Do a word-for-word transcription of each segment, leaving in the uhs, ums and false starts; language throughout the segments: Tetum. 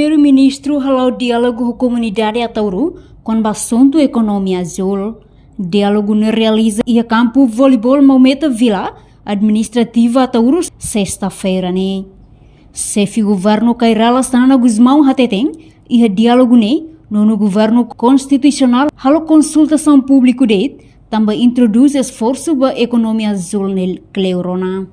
Primeiru-Ministru hala'o diálogu ho komunidade Ataúru kona-ba asuntu ekonomia azúl. Diálogu ne'e realiza iha kampu voleibol Maumeta Vila, administrativa Ataúru, sesta-feira ne'e. Xefe Governu Kay Rala Xanana Gusmão hateten, iha diálogu ne'e, nonu Governu Konstitusionál halo konsultasaun públiku de'it, tanba introdús esforsu ba ekonomia azúl ne'e kleur ona.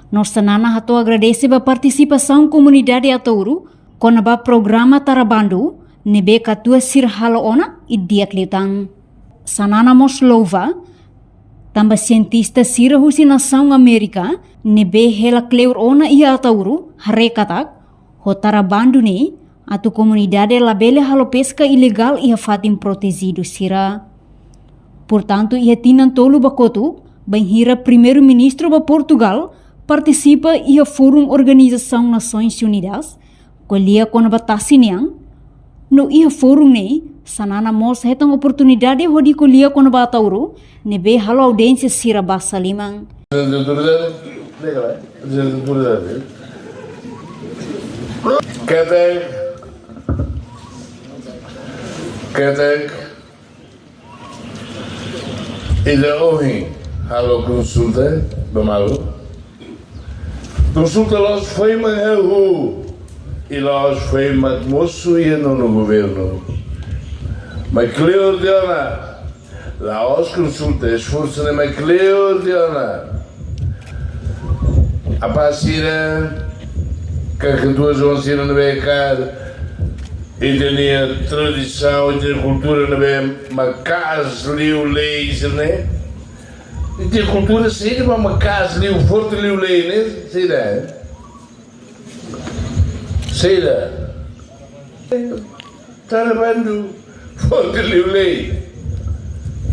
No Xanana hato'o agradese ba partisipasaun komunidade Ataúru kona-ba programa Tara Bandu ne'ebé katuas sira halo ona i di'ak liután. Xanana mós louva tanba sientista sira husi nasaun Amérika ne'ebé hela kleur ona iha Ataúru haree katak, ho Tara Bandu ne'e, atu komunidade labele halo peska ilegál iha fatin protejidu sira. Portantu, iha tinan tolu ba kotuk, bainhira Primeiru-Ministru ba Portugal partisipa iha Fórum Organizasaun Nasoins Unidas, ko'alia kona-ba tasi nian, no iha fórum ne'e, Xanana mós hetan oportunidade hodi ko'alia kona-ba Ataúru, ne'ebé halo audiénsia sira basa liman. Ketek, ketek, ida ohin halo konsulta ba malu. Konsulta la'ós foin mak hahú, i la'ós foin mak mosu iha nonu governu. Mai kleur tiha ona, la'ós konsulta, esforsu ne'e mai kleur tiha ona. Apá sira, ka katuas-oan sira ne'ebé kaer ita-nia tradisaun, ita-nia kultura ne'ebé maka'as liu lei sira-ne'e. Ita-nia kultura saida mak maka'as liu, forte liu lei ne'e, saida, eh? Saida. Tara Bandu, forte liu lei.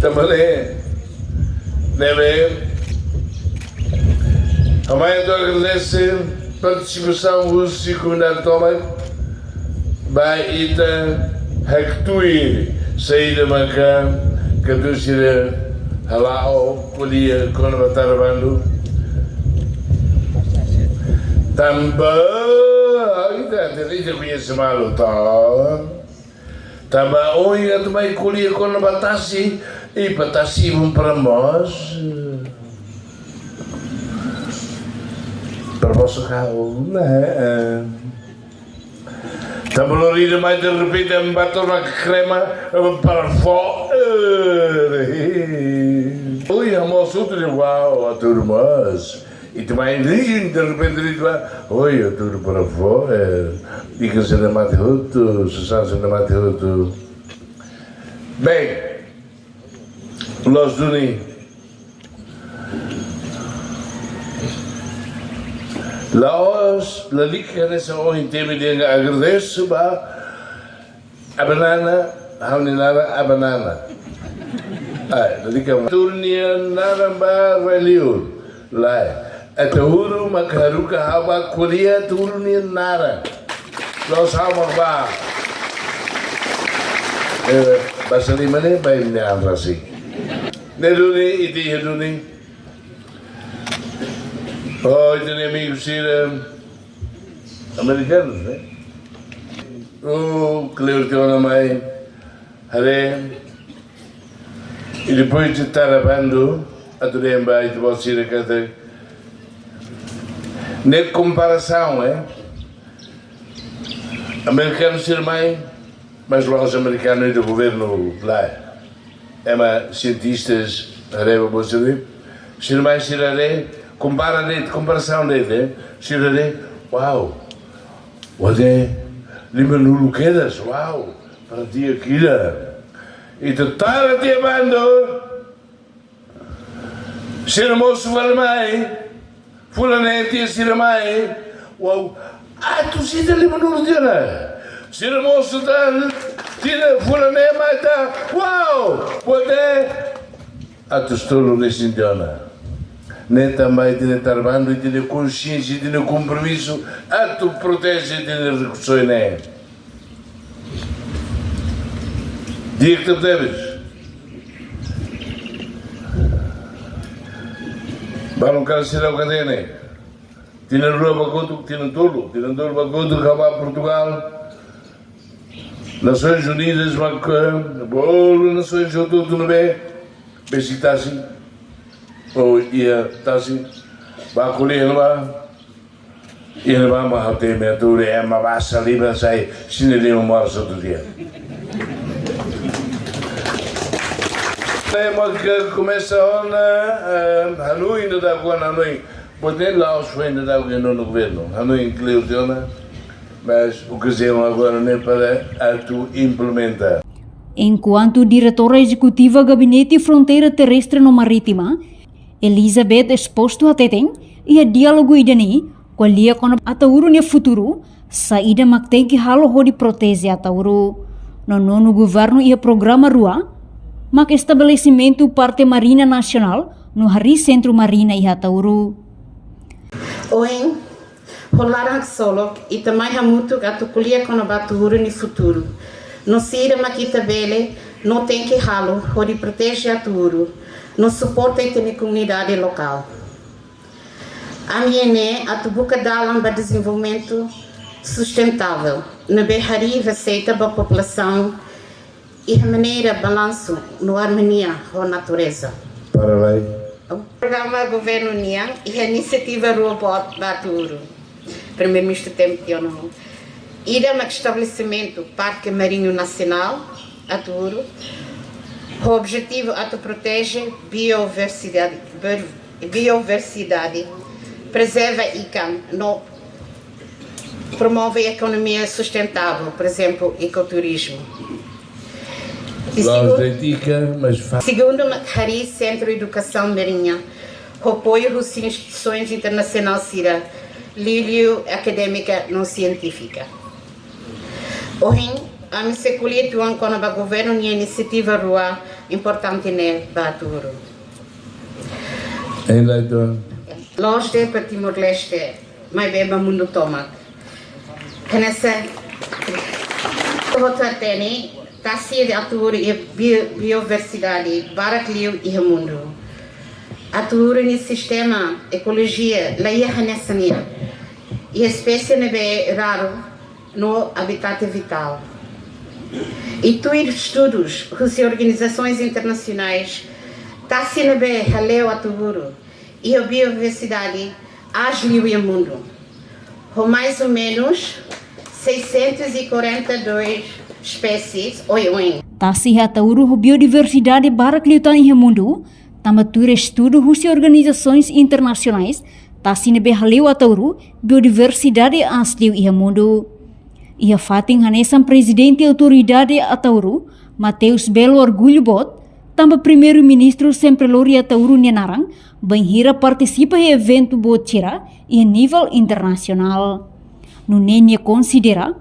Tanba ne'e, ne'ebé, ha'u mai atu agradese partisipasaun husi komunidade tomak, ba ita haktuir saida maka katuas sira hala'o ko'alia kona-ba Tara Bandu. Tanba, ita, ita koñese malu, tá? Tanba ohin atu mai ko'alia kona-ba tasi, i para tasi ibun para mós. Para mós ka, ne'e. Tanba lori ida mai derrepente, ema bá to'o ona krema, para fó. Oi, amo sutu de uau, a turmas. Ita mai rin, derrepente rin ba, oi, a tur para fó. Ika sira mate hotu, Susan sira mate hotu. Bem, loos duni. La'ós, lalika hanesan ohin temi dehan agradese ba Abenana, ha'u-nia naran Abenana. Ai, lalika. Ataúru nia naran ba rai-liur. Lae. Ataúru mak haruka ha'u ba ko'alia Ataúru nia naran. La'ós ha'u mak ba. Eh, basa liman ne'e ba imi-nia an rasik. Ne'e duni, ita iha duni. Oh, ita-nia amigu sira amerikanus, ne'e? Oh, kleur tiha ona mai. Haree. I depois de Tara Bandu, atu dehan ba ita-boot sira katak, ne'e komparasaun, eh? Amerikanu sira mai, mas la'ós amerikanu ida governu lae. Ema sientistas, haree ba buat sira-ne'e. Sira mai sira haree, kompara de'it, komparasaun de'it, eh. Sira haree, uau. Wae, lima-nulu kedas, uau. Para di'ak ida. Ita Tara tiha Bandu. Sira mosu fali mai, fulan neen tiha sira mai, uau, atus ida lima-nulu tiha ona. Sira mosu tan, tiha fulan neen mai tan, uau, buat ne'e, atus tolu resin tiha ona. Ne'e tanba ita-nia Tara Bandu, ita-nia konsiénsia, ita-nia kompromisu, atu proteje ita-nia rikusoin ne'e. Di'ak tebes. Balun kala sira ka hatene. Tinan rua ba kotuk, tinan tolu, tinan tolu ba kotuk ha'u ba Portugal. Nasoins Unidas ba ke, bolu Nasoins Unidas hotu-hotu ne'ebé besik tasi, ou iha tasi, ba ko'alia ne'ebá, iha ne'ebá mak ha'u temi atu ema basa liba sai, sini lima mor satu dia. Ema ke komesa ona, eh, hanoin daudauk, hanoin. Buat ne'e la'ós foin daudauk iha nonu governu. Hanoin kleur tiha ona, mas okaziaun agora ne'e para atu implementa. Enkuantu Diretora Ezekutiva Gabinete Fronteira Terrestre no Marítima, Elizabeth Exposto hateten, iha diálogu ida-ne'e, ko'alia kona-ba Ataúru nia futuru, saida mak tenke halo hodi proteje Ataúru. No nonu governu iha programa rua, mak estabelesimentu parte Marina Nasionál, no harii sentru marina iha Ataúru. Ohin, ho laran ksolok, ita mai hamutuk atu ko'alia kona-ba Ataúru nia futuru. No saida mak ita bele, no tenke halo, hodi proteje Ataúru, no suporta ita-nia komunidade lokál. Ami iha ne'e atu buka dalan ba dezenvolvimentu sustentável, ne'ebé harii reseita ba populasaun, iha maneira balansu no armonia ho natureza. Para lai. Programa governu nian, iha inisiativa rua boot ba Ataúru. Primeiru-Ministru temi tiha ona. Ida mak estabelesimentu Parke Marinhu Nasionál, Ataúru. Ho objetivu atu proteje biodiversidade, biodiversidade, prezerva ikan, no promove ekonomia sustentável, por exemplo, ekoturizmu. E Los segun-, de Tica, mas fa- segundu, harii sentru edukasaun marinha, ho apoiu husi instituisoens internasionál sira, liuliu akadémika no sientífika. Ohin, ami sei ko'alia uitoan kona-ba governu nia inisiativa rua importante ne'e ba Ataúru. Ainda então. Los de para Timor-Leste, maibé ba mundu tomak. Hanesan hotu hatene, tasi Ataúru iha bio-, biodiversidade barak liu iha mundu. Ataúru nia sistema ekolojia la iha hanesan nian. Iha espésie ne'ebé raru no habitat vitál. I tuir estudus husi organizasoens internasionais, tasi ne'ebé hale'u Ataúru iha biodiversidade aas liu iha mundu, ho mais ou menos seiscentos e quarenta e dois espécies oioin. Tasi iha Ataúru ho biodiversidade barak liután iha mundu, tanba tuir estudu husi organizasoens internasionais, tasi ne'ebé hale'u Ataúru biodiversidade aas liu iha mundu. Iha fatin hanesan Prezidente Autoridade Ataúru, Mateus Belo orgullu boot, tanba Primeiru-Ministru sempre lori Ataúru nia naran, bainhira partisipa iha eventu boot sira iha nivel internasionál. Nune'e nia konsidera,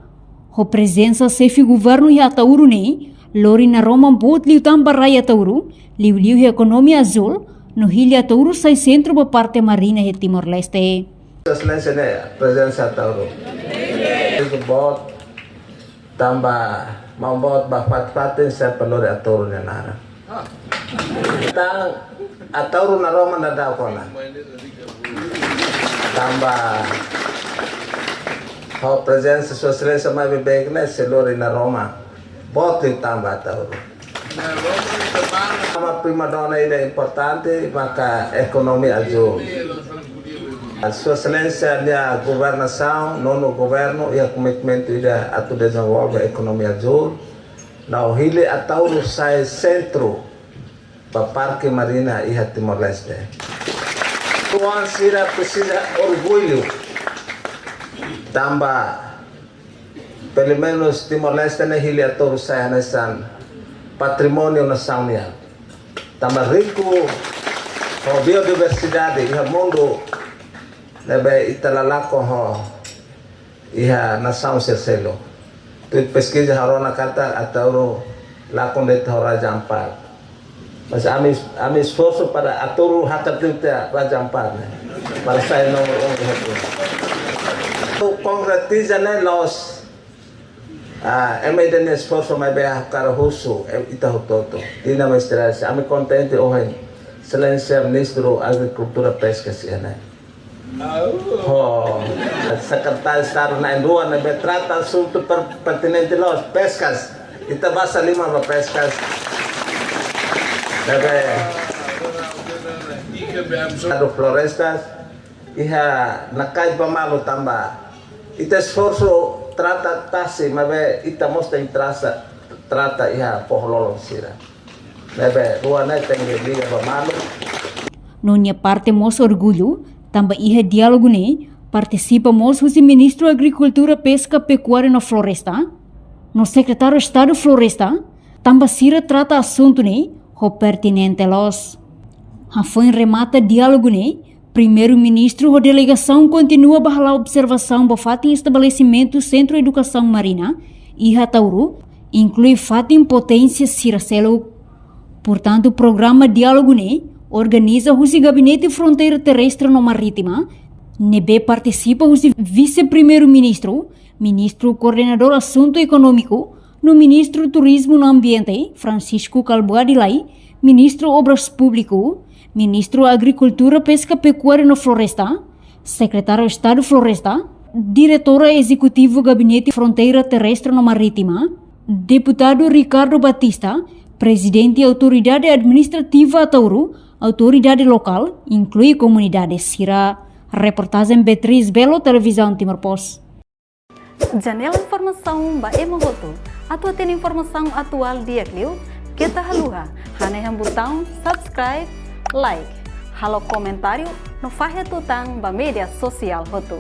ho prezensa xefe governu iha Ataúru ne'e, lori naroman boot liután ba rai Ataúru, liuliu iha ekonomia azúl, no hili Ataúru sai sentru ba parte marina iha Timor-Leste. Sua Exelénsia ne'e prezensa Ataúru. Itu boot, tanba maun boot ba fatin-fatin sempre lori Ataúru nia naran. Tan Ataúru naroman daudauk ona. Tanba ho prezensa Sua Exelénsia mai beibeik ne'e sei lori naroman boot liután ba Ataúru. Tanba primadona ida importante maka ekonomia azúl. Sua Exelénsia nia governasaun, nonu governu, iha komitmentu ida atu dezenvolve ekonomia azúl. No hili Ataúru sai sentru ba parte marina iha Timor-Leste. Oan sira presiza orgullu, tanba pelumenus Timor-Leste ne'e hili Ataúru sai hanesan patrimóniu nasaun nian. Tanba riku ho biodiversidade iha mundu ne'ebé ita la lakon ho iha nasaun sira seluk. Tuir peskiza ha'u rona katak Ataúru lakon de'it ho Raja Ampat. Mas ami, ami esforsu para Ataúru hakat liután Raja Ampat ne'e. Para sai nomor um de Ataúru. Konkretiza ne'e la'ós, ah, ema ida nia esforsu maibé ha'u hakarak husu, eh, ita hotu-hotu. Dina mestre, ami kontente ohin Exelénsia Ministru Agrikultura Peska sira ne'e. Ho Sekretáriu Estadu na'in-rua ne'ebé trata asuntu per-, pertinente loos, peskas. Ita basa liman ba peskas. Ne'ebé Estadu Florestas, iha nakait ba malu tanba ita esforsu trata tasi, maibé ita mós tenke trata, trata iha foho-lolon sira. Ne'ebé rua ne'e tenke liga ba malu. No nia parte mós orgullu, tanba iha diálogu ne'e partisipa mós husi Ministru Agrikultura, Peska, Pekuária no Floresta, no Sekretáriu Estadu Floresta, tanba sira trata asuntu ne'e ho pertinente loos. Hafoin remata diálogu ne'e, Primeiru-Ministru ho delegasaun kontinua ba hala'o observasaun ba fatin estabelesimentu Sentru Edukasaun Marina iha Ataúru, inklui fatin poténsia sira seluk. Portantu, programa diálogu ne'e organiza husi Gabinete Fronteira Terrestre no Marítima, ne'ebé partisipa husi Vise-Primeiru-Ministru, Ministru Koordenadór Asuntu Ekonómiku, no Ministru Turizmu no Ambiente, Francisco Kalbuadi Lay, Ministru Obras Públiku, Ministru Agrikultura, Peska, Pekuária no Floresta, Sekretáriu Estadu Floresta, Diretora Ezekutiva Gabinete Fronteira Terrestre no Marítima, Deputadu Ricardo Batista, Prezidente Autoridade Administrativa Ataúru, autoridade lokál, inklui komunidade sira. Reportajen Beatriz Belo, Televizaun Timor Post. Janela informasaun ba ema hotu. Atu hatene informasaun atuál di'ak liu, keta haluha hanehan butaun subscribe, like, halo komentáriu no fahe tutan ba média sosiál hotu.